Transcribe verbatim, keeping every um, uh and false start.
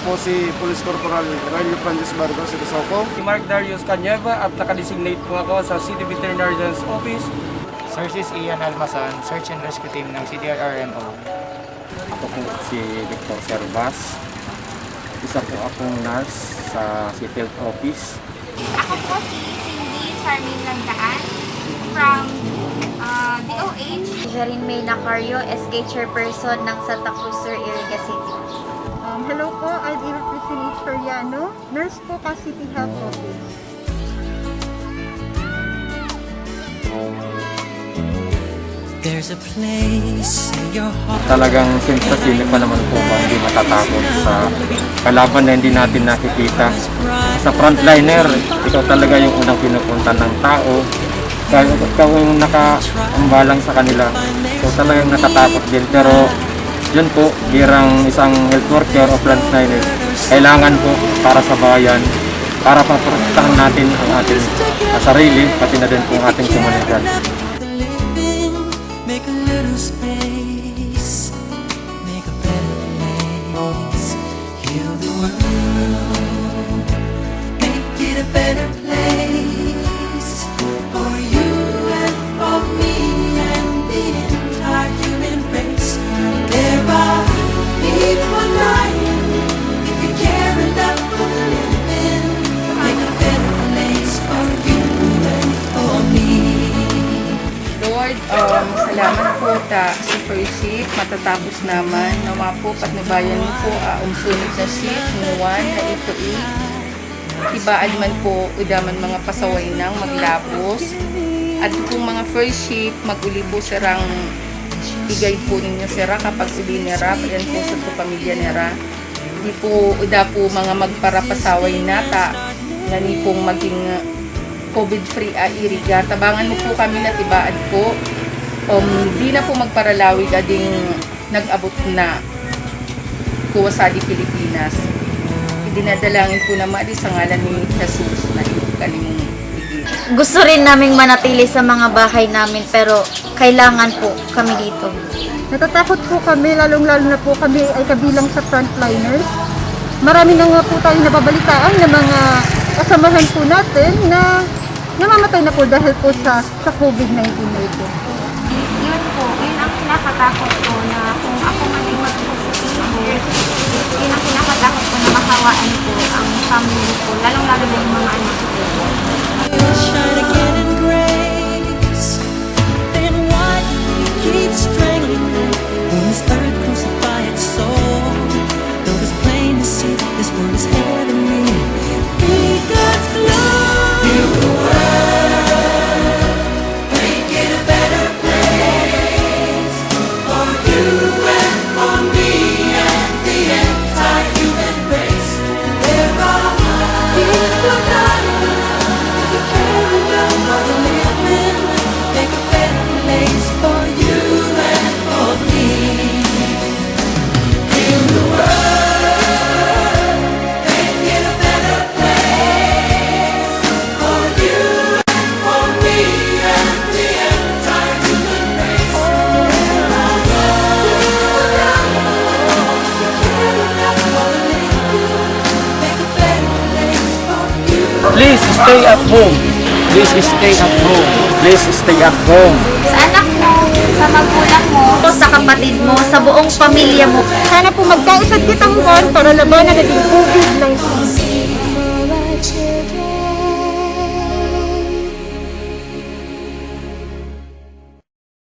Ako si Police Corporal Raelio Francis Vargas Icosoco. Si Mark Darius Canieva at nakadesignate po ako sa City Veterinarian's Office. Sir, si Ian Almasan, Search and Rescue Team ng C D R R M O. Ako po si Victor Servas. Isa po akong nurse sa City Health Office. Ako po si Cindy Charmaine Landaan from uh, D O H. Jerin May Nacario, S K Chairperson ng Santa Cruz Sur, Iriga City. Um, hello po, I'm Eva Priscilla Soriano, nurse po ka City Health Office. There's a place in your heart. Talagang sensasyon pa naman po ba hindi matatakot sa kalaban na hindi natin nakikita. Sa frontliner, ikaw talaga yung unang pinupunta ng tao. Kaya ikaw yung nakaambalang sa kanila. So talagang natatakot din. Pero yun po, bilang isang health worker o frontliner, kailangan po para sa bayan, para paprotektahan natin ang ating sarili, pati na din po ang ating komunidad. Make a little space, make a better place. Heal the world, make it a better place for you and for me and the entire human race. There are people dying. If you care enough for the living, make a better place for you and for me. Lord, um, salamat po ta sa first shift, matatapos naman. Nawa po, patnubayan mo po, ah, ang sunod na shift, ng one na ito, eh. Tibaad man po, uda man mga pasaway nang maglabos. At kung mga first shift, mag-uli po sirang igay po ninyo sira kapag uli nira, ayan po sa pamilya nira. Di po, da po mga magparapasaway nata, ngani pong maging COVID-free a Iriga. Tabangan mo po kami na tibaad po. Um, di na po magparalawig ading nag-abot na kuwa sa di Pilipinas. Idinadalangin po na mali sa ngalan ni Jesus na ipagkalimong Gusto rin naming manatili sa mga bahay namin pero kailangan po kami dito. Natatakot po kami, lalong-lalo na po kami ay kabilang sa frontliners. Marami na nga po tayong nababalitaan na mga kasamahan po natin na namamatay na po dahil po sa, sa COVID nineteen na ito. Yun po, yun ang kinakatakot ko na kung ako man ay magpositibo, yun ang kinakatakot ko na mahawaan po ang family ko, lalong-lalo na yung mga anak ko. Shine again in grace. Then why do we keep strangling? When this earth crucify its soul? Though it's plain to see that this world is heavenly. Be God's glory. Make it a better place for you and for me and the entire human race. There are people dying. If you care enough for the living, make a better place for you and for me. Heal the world, make it a better place for you and for me and the entire human race. Make a better place for you. Please stay at home. Please stay at home. Please stay at home. Sa anak mo, sa magulang mo, sa kapatid mo, sa buong pamilya mo. Sana po magkausad kitang buwan para labanan natin COVID nineteen.